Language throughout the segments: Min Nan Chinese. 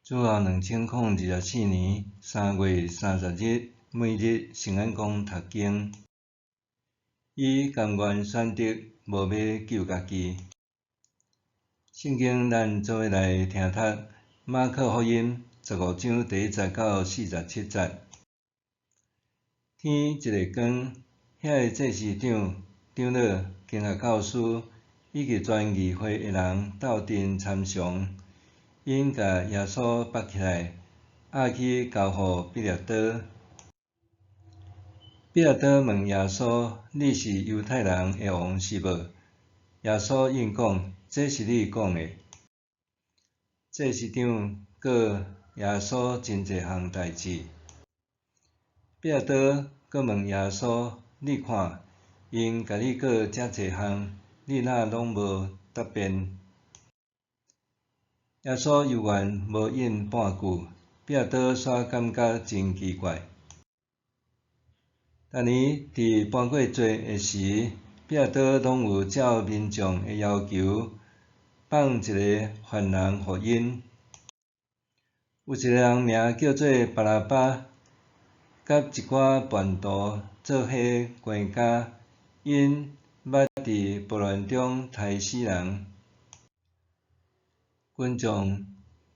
主後2024年3月30日，每日聖安講讀經。伊甘願選擇無欲救家己。聖經咱做伙來聽讀馬可福音15章第1節到47節。天一下光，遐个祭司長、長老、經學教師以及全議會的人鬥陣參詳，𪜶共耶穌縛起來，押去交予彼拉多。彼拉多問耶穌：你是猶太人的王是無？耶穌應講：這是你講的。祭司長告耶穌真濟項代誌。彼拉多閣問耶穌：你看，𪜶共你告遮濟項，你哪攏無答辯？耶穌猶原無應半句，彼拉多煞感覺真奇怪。逐年佇搬過節的時，彼拉多攏有照民眾的要求，放一个犯人予𪜶。有一个人名叫做巴拉巴，佮一寡叛徒做伙關監，𪜶捌佇暴亂中刣死人。群眾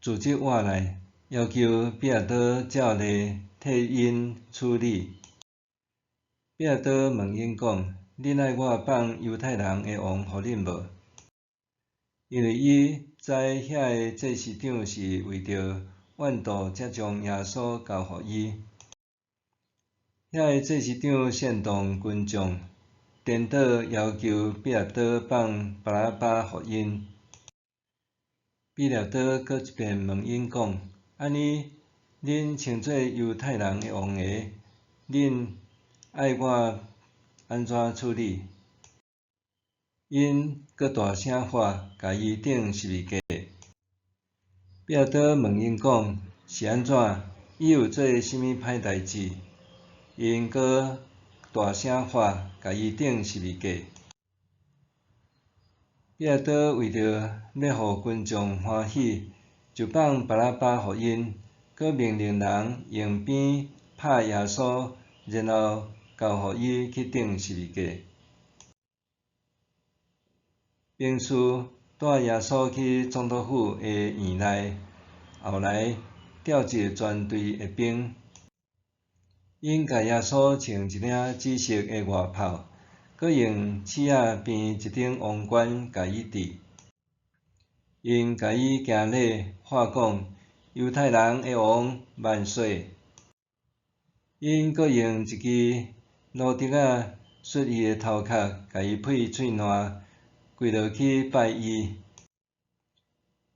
組織活來，要求彼拉多照例替𪜶處理。彼拉多問𪜶講：恁愛我放猶太人的王予恁無？因為伊知遐个祭司長是為著怨妒才將耶穌交予伊。遐个祭司長煽動群眾，顛倒要求彼拉多放巴拉巴予𪜶。彼拉多閣一遍問𪜶講：按呢，恁稱做猶太人的王的，恁愛我按怎處理？𪜶閣大聲喊，共伊釘十字架。彼拉多問𪜶講：是按怎？伊有做啥物歹代誌？𪜶閣大聲喊，共伊釘十字架。彼拉多為著欲予群眾歡喜，就放巴拉巴予𪜶，閣命令人用鞭拍耶穌，然後交予伊去釘十字架。兵士帶耶穌去總督府的院內，後來調集全隊的兵，𪜶共耶穌穿一領紫色的外袍，閣用刺仔編一頂王冠共伊戴。𪜶共伊行禮，喊講：猶太人的王萬歲！𪜶閣用一支蘆竹仔欶伊的頭殼，共伊配喙瀾，跪落去拜伊。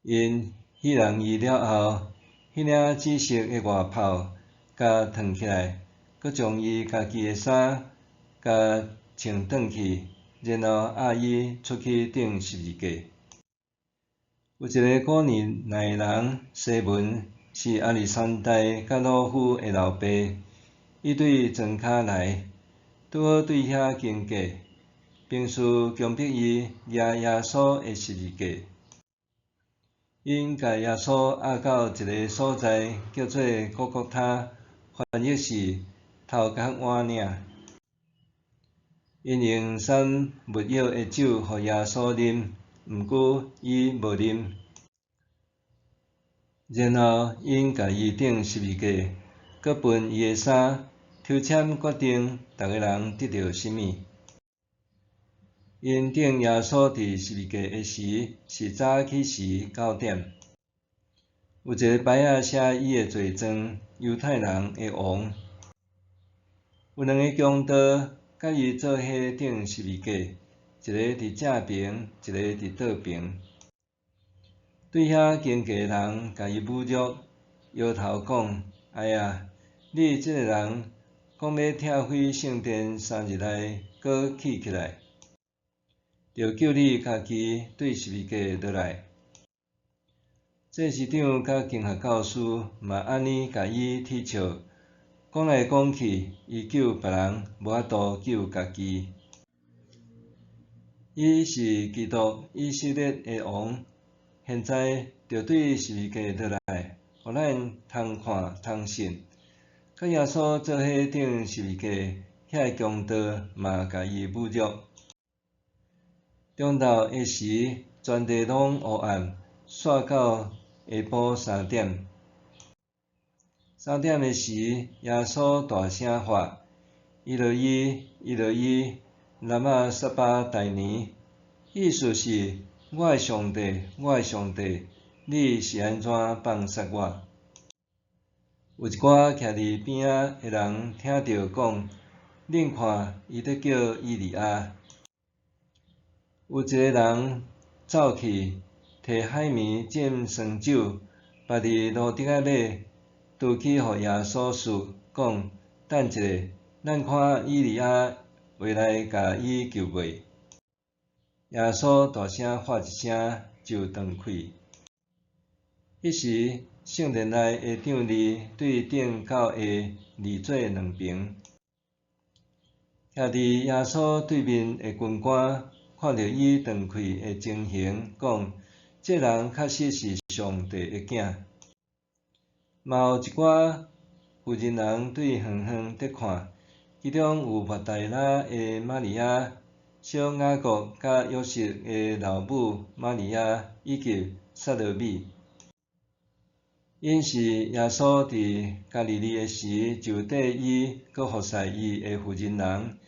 𪜶戲弄伊了後，彼領紫色的外袍共脫起來，閣將伊家己的衫共穿轉去，然後押伊出去釘十字架。有一个古利奈人西門，是亞歷山大佮魯孚的老爸，伊對莊跤來，拄好對遐經過，兵士強迫伊舉耶穌的十字架。𪜶共耶穌押到一个所在，叫做各各他，翻譯是頭殼碗嶺。𪜶用摠沒藥的酒予耶穌啉，毋過伊無啉。然後𪜶共伊釘十字架，閣分伊的衫，抽籤決定逐个人得著啥物。𪜶釘耶穌佇十字架的時，是早起時9點。有一个牌仔寫伊的罪狀：猶太人的王。有兩个強盜佮伊做伙釘十字架，一个佇正爿，一个佇倒爿。對遐經過的人共伊侮辱，搖頭講：哎呀，你這个人講欲拆毀聖殿3日內閣起起來，著救你家己對十字架落來。祭司長佮經學教師嘛按呢共伊恥笑，講來講去，伊救別人，無法度救家己。伊是基督以色列的王，現在就對十字架落來，予咱通看通信。佮耶穌做伙釘十字架遐个強盜嘛共伊侮辱。中晝的時，全地攏烏暗，煞到下晡三點。三點的時，耶穌大聲喊：以羅伊，以羅伊，拉瑪撒巴大尼？意思是：我的上帝，我的上帝，你是按怎放殺我？有一寡徛佇邊仔的人聽著講：恁看，伊咧叫以利亞。有一個人走去，提海綿浸酸酒，縛佇蘆竹仔尾，拄去予耶穌啜，講：等一下，咱看以利亞會來共伊救袂？耶穌大聲喊一聲，就斷氣。彼時，聖殿內的帳籬對頂到下離做兩爿。徛佇耶穌對面的軍官看著伊斷氣的情形，講：這人確實是上帝的囝。嘛有一寡婦人人對遠遠佇看，其中有抹大拉的瑪利亞、小雅各佮約瑟的老母瑪利亞，以及撒羅米。𪜶是耶穌佇加利利的時就綴伊閣服侍伊的婦人人。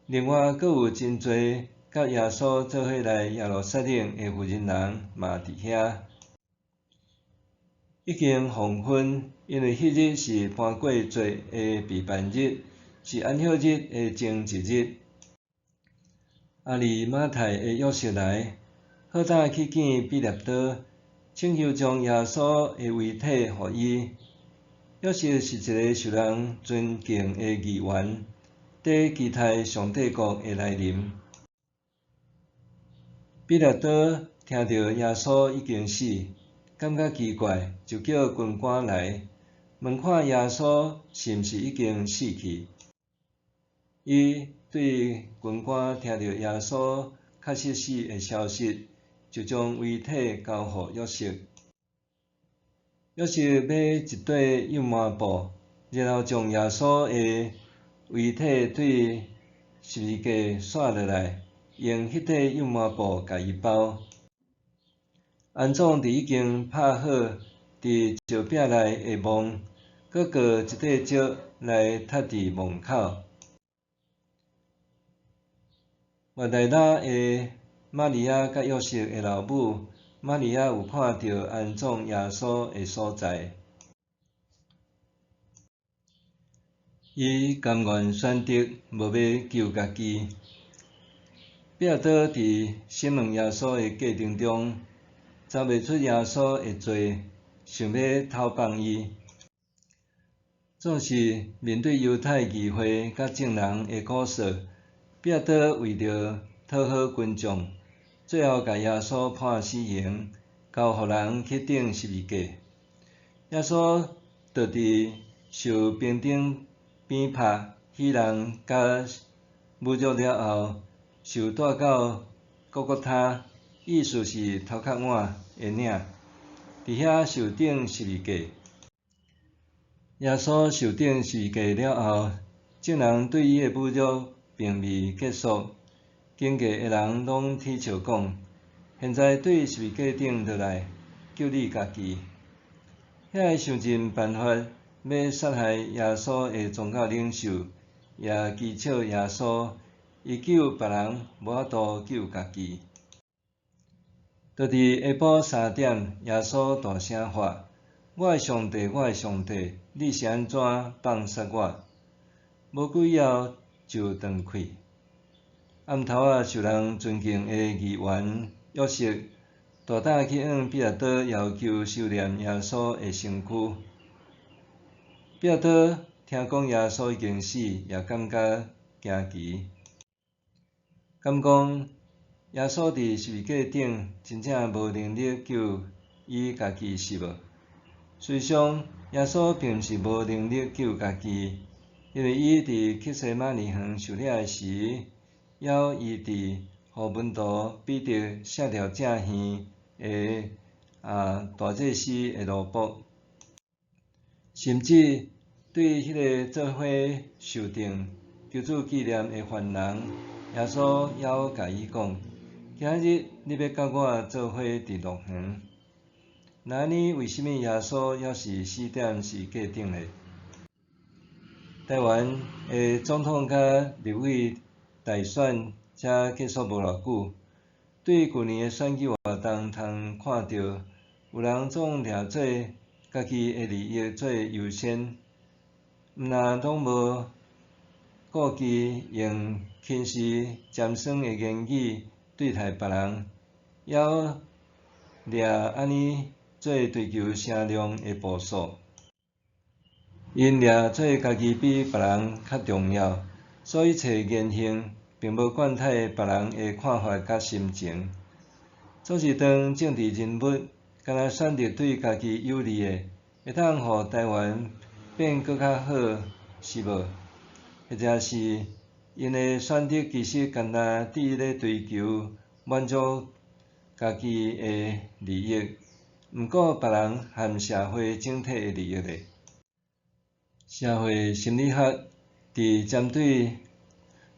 另外，閣有真濟佮耶穌做伙來耶路撒冷的婦人人嘛佇遐。已經黃昏，因為彼日是盤過節的備辦日，是安息日的前一日。亞利馬太的約瑟來，好膽去見彼拉多，請求將耶穌的遺體予伊。約瑟是一个受人尊敬的議員，佇期待上帝國的來臨。彼拉多聽著耶穌已經死，感覺奇怪，就叫軍官來問看耶穌是毋是已經死去。伊對軍官聽著耶穌確實死的消息，就將遺體交予約瑟。約瑟買一塊油麻布，然後將耶穌的遺體對十字架紲落來，用彼塊油麻布共伊包。安葬佇已經拍好佇石壁內的墓，閣鑿一塊石來貼佇墓口。抹大拉的瑪利亞佮約瑟的老母瑪利亞有看著安葬耶穌的所在。伊甘願選擇無欲救家己。彼拉多佇審問耶穌的過程中，查袂出耶穌的罪，想欲偷放伊。總是面對猶太議會佮眾人的鼓噪，彼拉多為著討好群眾，最後共耶穌判死刑，交予人去釘十字架。耶穌就佇受兵丁鞭拍、戲弄佮侮辱了後，受帶到各各他，意思是頭殼碗的嶺，佇遐受釘十字架。耶穌受釘十字架了後，眾人對伊的侮辱並未結束，經過的人攏恥笑講：現在對十字架頂落來，救你家己。遐个想盡辦法欲殺害耶穌的宗教領袖，也譏笑耶穌，伊救別人，無法度救家己。就佇下晡三點，耶穌大聲喊：我的上帝，我的上帝，你是按怎放殺我？無久以後就斷氣。暗頭仔受人尊敬的議員約瑟，大膽去向彼拉多要求收殮耶穌的身軀。彼拉多聽講耶穌已經死，也感覺驚奇。敢講耶穌佇十字架頂真正無能力救伊家己是無？事實上，耶穌並毋是無能力救家己，因為伊佇客西馬尼園受掠的時，猶醫治予門徒彼得射著正耳的大祭司的奴僕。甚至對彼个做伙受定求主紀念的犯人，耶穌猶共伊講：今仔日你欲佮我做伙佇樂園。若按呢，為啥物耶穌猶是死佇十字架頂咧？台灣的總統佮立委大選才結束無偌久，對舊年的選舉活動通看著，有人總掠做家己的利益做優先，毋但攏無顧忌用輕視尖酸的言語對待別人，猶掠按呢做追求聲量的步數。𪜶掠做家己比別人較重要，所以一切言行並無管太別人的看法佮心情。總是當政治人物，干焦選擇對家己有利的，會當予台灣變閣較好，是無？或者是𪜶的選擇其實干焦佇咧追求滿足家己的利益，毋顧別人和社會整體的利益咧？社會心理學佇針對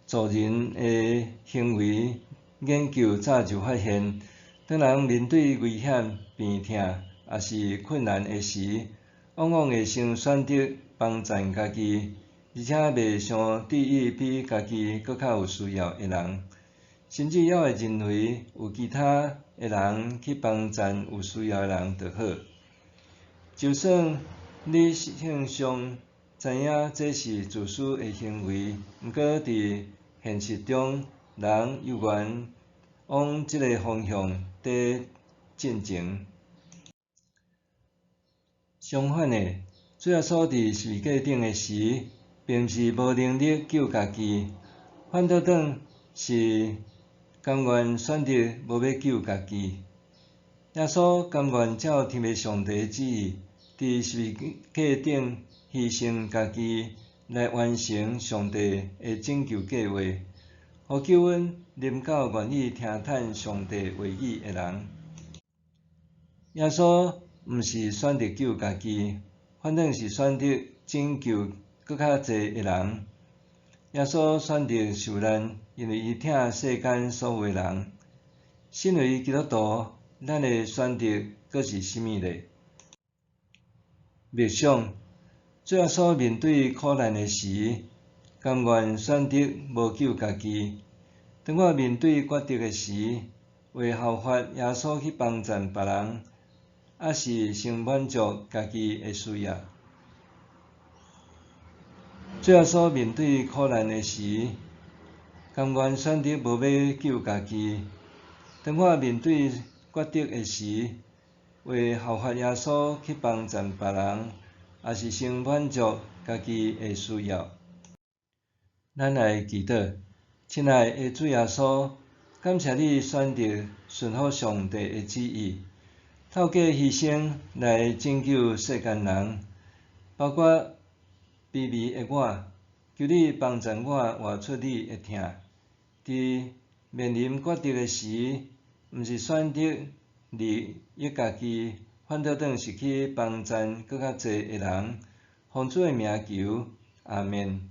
族人的行為研究早就發現，當人面對危險、病痛抑是困難的時，往往會先選擇幫贊家己，而且袂傷注意比家己閣較有需要的人，甚至猶會認為有其他的人去幫贊有需要的人就好。就算理性上知影這是自私的行為，毋過佇現實中，人猶原往這个方向佇進前。相反的，主耶穌佇十字架頂的時，並毋是無能力救家己，反倒轉是甘願選擇無欲救家己。耶穌甘願照天父上帝的旨意，佇十字架頂犧牲家己，來完成上帝的拯救計劃，予救恩臨到願意聽趁上帝話語的人。耶穌毋是選擇救家己，反轉是選擇拯救閣較濟的人。耶穌選擇受難，因為伊疼世間所有的人。身為基督徒，咱的選擇閣是啥物咧？默想，主耶穌面對苦難的時，甘願選擇無救家己。當我面對抉擇的時，會效法耶穌去幫贊別人，抑是先滿足家己的需要？主耶穌面對苦難的時，甘願選擇無欲救家己。當我面對抉擇的時，會效法耶穌去幫贊別人，抑是先滿足家己的需要？咱來祈禱，親愛的主耶穌，感謝你選擇順服上帝的旨意，透過犧牲來拯救世間人，包括卑微的我，求你幫助我活出你的疼。佇面臨抉擇的時，毋是選擇利益家己，反倒轉是去幫贊閣較濟的人。奉主的名求，阿們。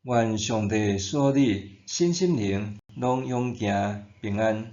願上帝賜予你身心靈攏勇健平安。